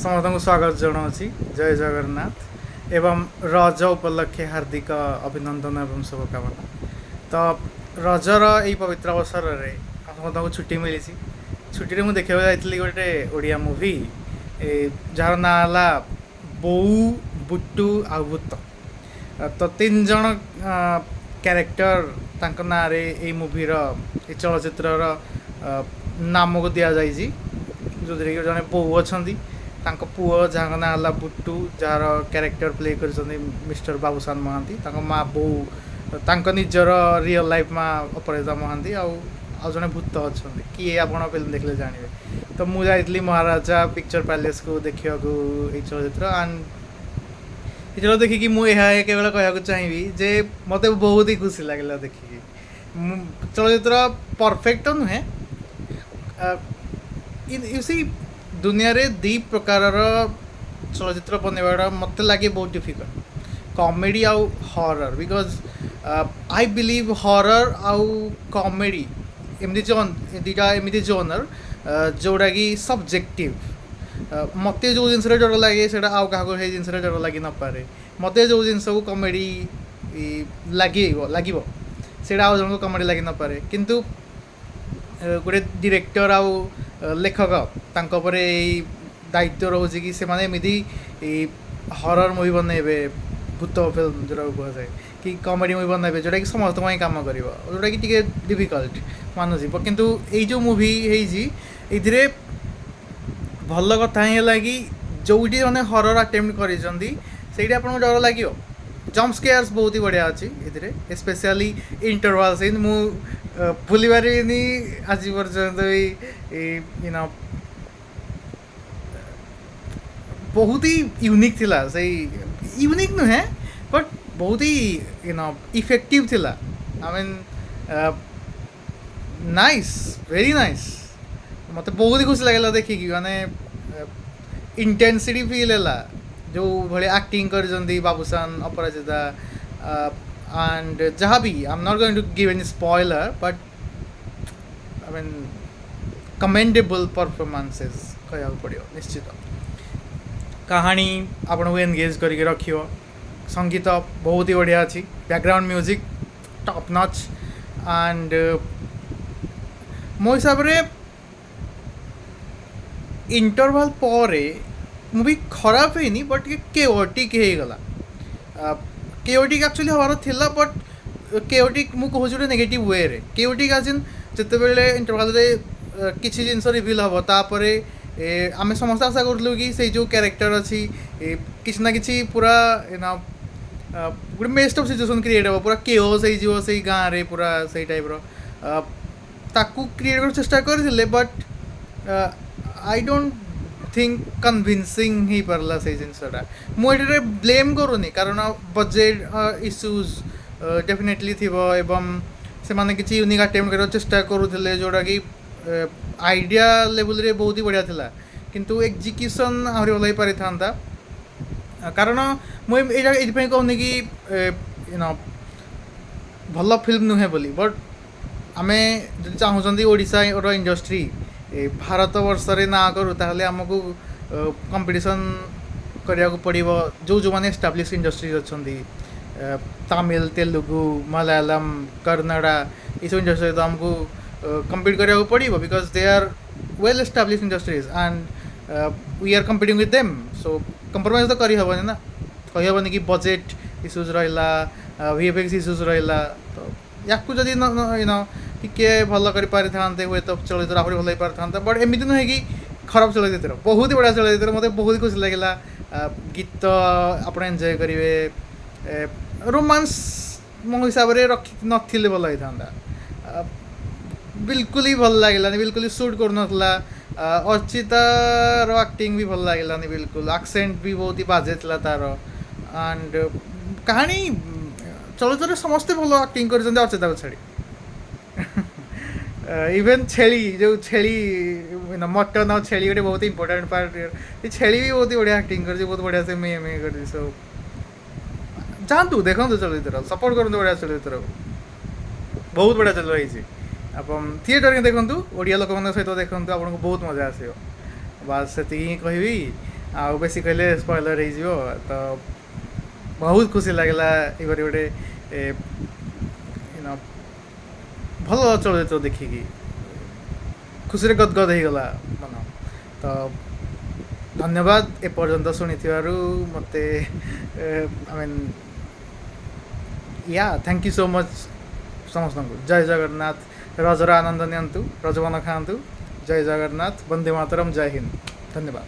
ସମସ୍ତଙ୍କୁ ସ୍ୱାଗତ ଜଣାଉଛି। ଜୟ ଜଗନ୍ନାଥ ଏବଂ ରଜ ଉପଲକ୍ଷେ ହାର୍ଦ୍ଦିକ ଅଭିନନ୍ଦନ ଏବଂ ଶୁଭକାମନା। ତ ରଜର ଏଇ ପବିତ୍ର ଅବସରରେ ସମସ୍ତଙ୍କୁ ଛୁଟି ମିଳିଛି। ଛୁଟିରେ ମୁଁ ଦେଖିବାକୁ ଯାଇଥିଲି ଗୋଟେ ଓଡ଼ିଆ ମୁଭି, ଯାହାର ନାଁ ହେଲା ବୋଉ ବୁଟୁ ଆଉ ଭୂତ। ତ ତିନି ଜଣ କ୍ୟାରେକ୍ଟର, ତାଙ୍କ ନାଁରେ ଏଇ ମୁଭିର, ଏଇ ଚଳଚ୍ଚିତ୍ରର ନାମକୁ ଦିଆଯାଇଛି, ଯେଉଁଥିରେ କି ଜଣେ ବୋଉ ଅଛନ୍ତି, ତାଙ୍କ ପୁଅ ଯାହାଙ୍କ ନାଁ ହେଲା ବୁଟୁ, ଯାହାର କ୍ୟାରେକ୍ଟର ପ୍ଲେ କରିଛନ୍ତି ମିଷ୍ଟର ବାବୁସାନ ମହାନ୍ତି, ତାଙ୍କ ମା ବୋଉ, ତାଙ୍କ ନିଜର ରିଅଲ୍ ଲାଇଫ୍ ମା ଅପରାଜିତା ମହାନ୍ତି, ଆଉ ଆଉ ଜଣେ ଭୂତ ଅଛନ୍ତି। କିଏ, ଆପଣ ଫିଲ୍ମ ଦେଖିଲେ ଜାଣିବେ। ତ ମୁଁ ଯାଇଥିଲି ମହାରାଜା ପିକ୍ଚର ପ୍ୟାଲେସ୍କୁ ଦେଖିବାକୁ ଏଇ ଚଳଚ୍ଚିତ୍ର। ଆଣ୍ଡ ଏ ଚଳଚ୍ଚିତ୍ର ଦେଖିକି ମୁଁ ଏହା କେବଳ କହିବାକୁ ଚାହିଁବି ଯେ ମୋତେ ବହୁତ ହି ଖୁସି ଲାଗିଲା ଦେଖିକି। ମୁଁ ଚଳଚ୍ଚିତ୍ର ପରଫେକ୍ଟ ତ ନୁହେଁ। You C, ଦୁନିଆରେ ଦୁଇ ପ୍ରକାରର ଚଳଚ୍ଚିତ୍ର ବନେଇବାଟା ମୋତେ ଲାଗେ ବହୁତ ଡିଫିକଲ୍ଟ, କମେଡ଼ି ଆଉ horror, because I believe horror ଆଉ କମେଡ଼ି ଏମିତି ଜୋନ୍, ଦୁଇଟା ଏମିତି ଜୋନର୍ ଯେଉଁଟାକି ସବଜେକ୍ଟିଭ୍। ମୋତେ ଯେଉଁ ଜିନିଷରେ ଡର ଲାଗେ, ସେଇଟା ଆଉ କାହାକୁ ସେଇ ଜିନିଷରେ ଡର ଲାଗି ନପାରେ। ମୋତେ ଯେଉଁ ଜିନିଷକୁ କମେଡ଼ି ଲାଗିବ, ସେଇଟା ଆଉ ଜଣଙ୍କୁ କମେଡ଼ି ଲାଗି ନପାରେ। କିନ୍ତୁ ଗୋଟେ ଡିରେକ୍ଟର ଆଉ ଲେଖକ, ତାଙ୍କ ଉପରେ ଏଇ ଦାୟିତ୍ୱ ରହୁଛି କି ସେମାନେ ଏମିତି ଏଇ ହରର୍ ମୁଭି ବନେଇବେ, ଭୂତ ଫିଲ୍ମ ଯେଉଁଟାକୁ କୁହାଯାଏ, କି କମେଡ଼ି ମୁଭି ବନେଇବେ, ଯେଉଁଟାକି ସମସ୍ତଙ୍କ ପାଇଁ କାମ କରିବ, ଯେଉଁଟାକି ଟିକେ ଡିଫିକଲ୍ଟ ମାନୁଛି। କିନ୍ତୁ ଏଇ ଯେଉଁ ମୁଭି ହେଇଛି, ଏଇଥିରେ ଭଲ କଥା ହିଁ ହେଲା କି ଯେଉଁଠି ମାନେ ହରର୍ ଆଟେମ୍ପ୍ଟ କରିଛନ୍ତି, ସେଇଠି ଆପଣଙ୍କୁ ଡର ଲାଗିବ। ଜମ୍ପ ସ୍କେୟାର୍ସ ବହୁତ ହି ବଢ଼ିଆ ଅଛି ଏଥିରେ, ସ୍ପେଶିଆଲି ଇଣ୍ଟରଭାଲ୍ ସିନ୍। ମୁଁ ଭୁଲି ପାରିବିନି ଆଜି ପର୍ଯ୍ୟନ୍ତ। ଏଇ ବହୁତ ହି ୟୁନିକ୍ ଥିଲା ସେଇ, ୟୁନିକ୍ ନୁହେଁ, ବଟ୍ ବହୁତ ହି ଇଫେକ୍ଟିଭ୍ ଥିଲା। I mean, nice, very nice. ମୋତେ ବହୁତ ହି ଖୁସି ଲାଗିଲା ଦେଖିକି, ମାନେ ଇଣ୍ଟେନ୍ସିଟି ଫିଲ୍ ହେଲା। ଯେଉଁ ଭଳି ଆକ୍ଟିଂ କରିଛନ୍ତି ବାବୁସାନ, ଅପରାଜିତା ଆଣ୍ଡ ଯାହା ବି, I am not going to give any spoiler, but I mean, commendable performances କହିବାକୁ ପଡ଼ିବ ନିଶ୍ଚିତ। କାହାଣୀ ଆପଣଙ୍କୁ ଏନଗେଜ୍ କରିକି ରଖିବ। ସଙ୍ଗୀତ ବହୁତ ହି ବଢ଼ିଆ ଅଛି, background music top notch. And ମୋ ହିସାବରେ ଇଣ୍ଟରଭାଲ୍ ପରେ ମୁଭି ଖରାପ ହେଇନି, ବଟ୍ ଟିକେ କେଓଟିକ୍ ହେଇଗଲା। କେଓଟିକ୍ ଆକ୍ଚୁଆଲି ହେବାର ଥିଲା, ବଟ୍ କେଓଟିକ୍ ମୁଁ କହୁଛି ଗୋଟେ ନେଗେଟିଭ୍ ୱେରେ। କେଓଟିକ୍ ଆଜ୍ ଇନ୍, ଯେତେବେଳେ ଇଣ୍ଟରଭାଲ୍ରେ କିଛି ଜିନିଷ ରିଭିଲ୍ ହେବ, ତାପରେ ଆମେ ସମସ୍ତେ ଆଶା କରୁଥିଲୁ କି ସେଇ ଯେଉଁ କ୍ୟାରେକ୍ଟର ଅଛି, କିଛି ନା କିଛି ପୁରା ଗୋଟେ ମେସ୍ଡ ଅପ୍ ସିଚୁଏସନ୍ କ୍ରିଏଟ୍ ହେବ, ପୁରା କେଓସ୍ ହେଇଯିବ ସେଇ ଗାଁରେ, ପୁରା ସେଇ ଟାଇପ୍ର ତାକୁ କ୍ରିଏଟ୍ କରିବାକୁ ଚେଷ୍ଟା କରିଥିଲେ। But I don't think convincing ହେଇପାରିଲା ସେଇ ଜିନିଷଟା। ମୁଁ ଏଠାରେ ବ୍ଲେମ୍ କରୁନି, କାରଣ ବଜେଟ୍ ଇସ୍ୟୁଜ୍ ଡେଫିନେଟଲି ଥିବ ଏବଂ ସେମାନେ କିଛି ୟୁନିକ୍ ଆଟେମ୍ପ୍ଟ କରିବାକୁ ଚେଷ୍ଟା କରୁଥିଲେ, ଯେଉଁଟାକି ଆଇଡ଼ିଆ ଲେଭେଲରେ ବହୁତ ହି ବଢ଼ିଆ ଥିଲା, କିନ୍ତୁ ଏକ୍ଜିକ୍ୟୁସନ୍ ଆହୁରି ଭଲ ହେଇପାରିଥାନ୍ତା। କାରଣ ମୁଁ ଏଇଟା ଏଇଥିପାଇଁ କହୁନି କି ଭଲ ଫିଲ୍ମ ନୁହେଁ ବୋଲି, ବଟ୍ ଆମେ ଯଦି ଚାହୁଁଛନ୍ତି ଓଡ଼ିଶାର ଇଣ୍ଡଷ୍ଟ୍ରି ଭାରତ ବର୍ଷରେ ନାଁ କରୁ, ତାହେଲେ ଆମକୁ କମ୍ପିଟିସନ୍ କରିବାକୁ ପଡ଼ିବ ଯେଉଁ ଯେଉଁମାନେ ଏଷ୍ଟାବ୍ଲିଶ ଇଣ୍ଡଷ୍ଟ୍ରିଜ୍ ଅଛନ୍ତି, ତାମିଲ, ତେଲୁଗୁ, ମାଲାୟାଲମ, କନ୍ନଡ଼ା, ଏସବୁ ଇଣ୍ଡଷ୍ଟ୍ରି ସହିତ ଆମକୁ କମ୍ପିଟ୍ କରିବାକୁ ପଡ଼ିବ, because they are well established industries and we are competing with them. So compromise ତ କରିହେବନି ନା, କହିହେବନି କି ବଜେଟ୍ ଇସ୍ୟୁଜ୍ ରହିଲା, ଭିଏଫଏକ୍ସ ଇସ୍ୟୁଜ୍ ରହିଲା। ତ ୟାକୁ ଯଦି ଟିକେ ଭଲ କରିପାରିଥାନ୍ତେ, ହୁଏତ ଚଳଚ୍ଚିତ୍ର ଆହୁରି ଭଲ ହେଇପାରିଥାନ୍ତା। ବଟ୍ ଏମିତି ନୁହେଁ କି ଖରାପ ଚଳଚ୍ଚିତ୍ର, ବହୁତ ହି ବଢ଼ିଆ ଚଳଚ୍ଚିତ୍ର। ମୋତେ ବହୁତ ଖୁସି ଲାଗିଲା। ଗୀତ ଆପଣ ଏନ୍ଜୟ କରିବେ। ରୋମାନ୍ସ ମୋ ହିସାବରେ ରଖି ନଥିଲେ ଭଲ ହେଇଥାନ୍ତା। ବିଲକୁଲ ହି ଭଲ ଲାଗିଲାନି, ବିଲକୁଲ ସୁଟ୍ କରୁନଥିଲା। ଅର୍ଚିତାର ଆକ୍ଟିଂ ବି ଭଲ ଲାଗିଲାନି ବିଲକୁଲ, ଆକ୍ସେଣ୍ଟ ବି ବହୁତ ହି ବାଜେ ଥିଲା ତାର। ଆଣ୍ଡ କାହାଣୀ, ଚଳଚ୍ଚିତ୍ରରେ ସମସ୍ତେ ଭଲ ଆକ୍ଟିଂ କରିଛନ୍ତି ଅର୍ଚିତାକୁ ଛାଡ଼ି। ଇଭେନ୍ ଛେଳି, ଯେଉଁ ଛେଳି, ମଟନ୍ ଆଉ ଛେଳି ଗୋଟେ ବହୁତ ଇମ୍ପୋର୍ଟାଣ୍ଟ ପାର୍ଟ, ଏ ଛେଳି ବି ବହୁତ ବଢ଼ିଆ ଆକ୍ଟିଂ କରିଛି, ବହୁତ ବଢ଼ିଆ ସେ ମେ ମେ କରିଛି। ସବୁ ଯାଆନ୍ତୁ, ଦେଖନ୍ତୁ ଚଳଚ୍ଚିତ୍ର, ସପୋର୍ଟ କରନ୍ତୁ ବଢ଼ିଆ ଚଳଚ୍ଚିତ୍ରକୁ। ବହୁତ ବଢ଼ିଆ ଚଳଚ୍ଚିତ୍ର ହେଇଛି। ଆପଣ ଥିଏଟରରେ ଦେଖନ୍ତୁ, ଓଡ଼ିଆ ଲୋକମାନଙ୍କ ସହିତ ଦେଖନ୍ତୁ, ଆପଣଙ୍କୁ ବହୁତ ମଜା ଆସିବ। ବାସ୍, ସେତିକି ହିଁ କହିବି। ଆଉ ବେଶୀ କହିଲେ ସ୍ପଏଲର୍ ହେଇଯିବ। ତ ବହୁତ ଖୁସି ଲାଗିଲା ଏପରି ଗୋଟେ you know ଭଲ ଚଳଚ୍ଚିତ୍ର ଦେଖିକି। ଖୁସିରେ ଗଦଗଦ ହେଇଗଲା ମନ। ତ ଧନ୍ୟବାଦ ଏପର୍ଯ୍ୟନ୍ତ ଶୁଣିଥିବାରୁ ମୋତେ। I mean, yeah, thank you so much ସମସ୍ତଙ୍କୁ। ଜୟ ଜଗନ୍ନାଥ। ରଜର ଆନନ୍ଦ ନିଅନ୍ତୁ, ରଜପାନ ଖାଆନ୍ତୁ। ଜୟ ଜଗନ୍ନାଥ, ବନ୍ଦେ ମାତରମ୍, ଜୟ ହିନ୍ଦ, ଧନ୍ୟବାଦ।